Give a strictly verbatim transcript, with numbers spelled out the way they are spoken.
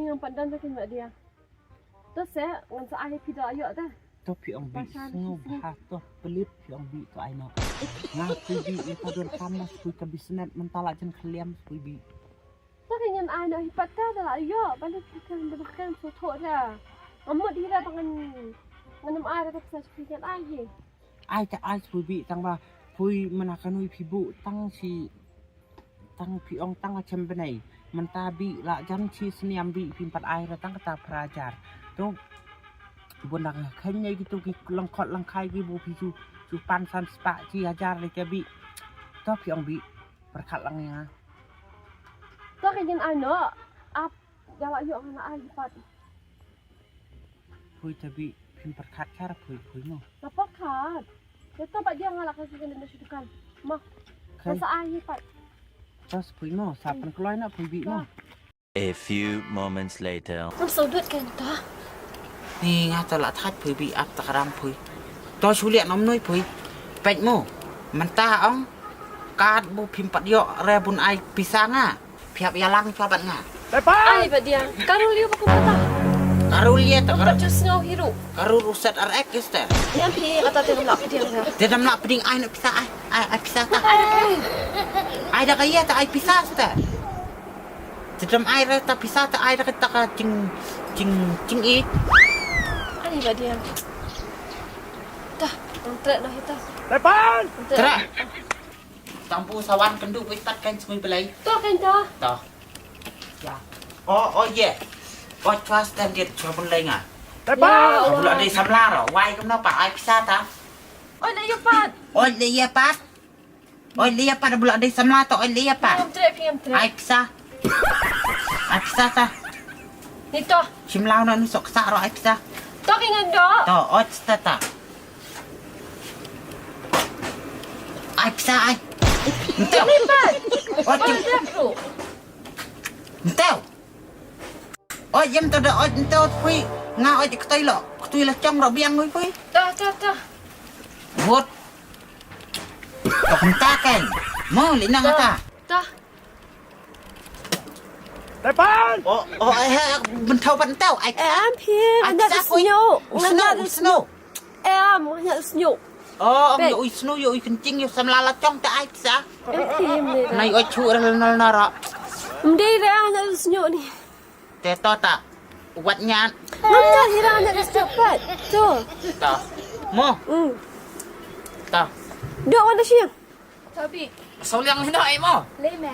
Ngam pat don te kynmaw dia. To se ngan sa ai phi da ïoh te. To phi ong bih, sngew bha, to pelit phi ong bih, to ai noh. Nga phi bih ïa ka donkam, ma phi ka bisnet mynta la jan khlem phi bih. To ka ngan ai noh hi pat te da la ïoh, ba lut phi kan da kan so tho da. Amut hi da ba ngan ngan ai da ka pisa phi kan ai hi. Ai te ai phi bih, tang ba phi mynta ka nui phi buh tang shi, tang phi ong tang ka chem bnai. Mynta bih la jan shi sniam bih phim pat ai ra tang kata phra hajar. To bun da ka khen ngai ki to ki long khot long khai ki bu phi ju ju pan san spah shi hajar le ka bih. To phi ong bih pyrkhat lang ïa nga. To ka ngan ai noh. Ap da la ïoh nga ai hi pat. Phi te bih phim pyrkhat char phi phi mo. Nga pyrkhat. Ïa to ba dia nga la ka shu kane na shu dukan. Mo. Ka sa ai hi pat. Tas phi mo, sa pynkloi na phi bih mo. A few moments later. Ngam sngewdut kan ta. Ni nga ta la thait phi bih ap ta karam phi. To shu liak nom noi phi. Peit mo. Mynta ong kat bu phim pat ïoh re bun ai pisa nga. Phi hap ïalang chwa bad nga. Ai ba dia. Ka rul ïa ba kum kata. Ka rul ïa ta ka rul. Pat ju sngew hi ruh. Ka rul ruset ar ek ista. Ïa phi kata te dam lak pding nga. Te dam lak pding ai na pisa ai. Ai ai pisa ta. Ai da ka ïa ta ai pisa sta. Te dam ai re ta pisa ta ai da ka ta ka jing jing jing i. Ai ba dia. Ta, ong trek noh ita. Lepas. Trek. Tang pu sawan kynduh wei pat kan sngui belai. To kan to. To. Ya. Oh, oh ye. Oh chwa standard chwa bun lai nga. Tepat. Bula dei samla ro. Wai kam no pa ai pisa ta. Oi le ye pat. Oi le ye pat. Oi le ye pat bula dei samla to oi le ye pat. Ngam trek ngam trek. Ai pisa. Ai pisa ta. Ni to. Shim lau na nu sok sa ro ai pisa. To ki ngan do. To oi sta ta. Ai pisa ai. Nteu. Ni pat. Oi nteu. Nteu. Oi yem to da oi nteu pui. Nga oi ktoi lo. Ktoi la chong ro biang ngui pui. To to to. Bot. Tok nta kan. Mo li nang ta. To. Tepan. Oh, oh, eh, eh, bentau bentau. Ai. Em phi, ai, ngam da snyo. Ngam da snyo. Em, ngam da snyo. Oh, ong yo ui snyo, yo ui kencing, yo samla la chong ta ai pisa. Em phi, em de. Nai oi chu ra nal nara. Em de ra ngam da snyo ni. Te to ta. Wat nyan. Ngam da hi ra ngam da snyo pat. To. To. Mo. Hmm. To. Dok wan da siang. Tabi. Sau liang lino ai mo. Lei me.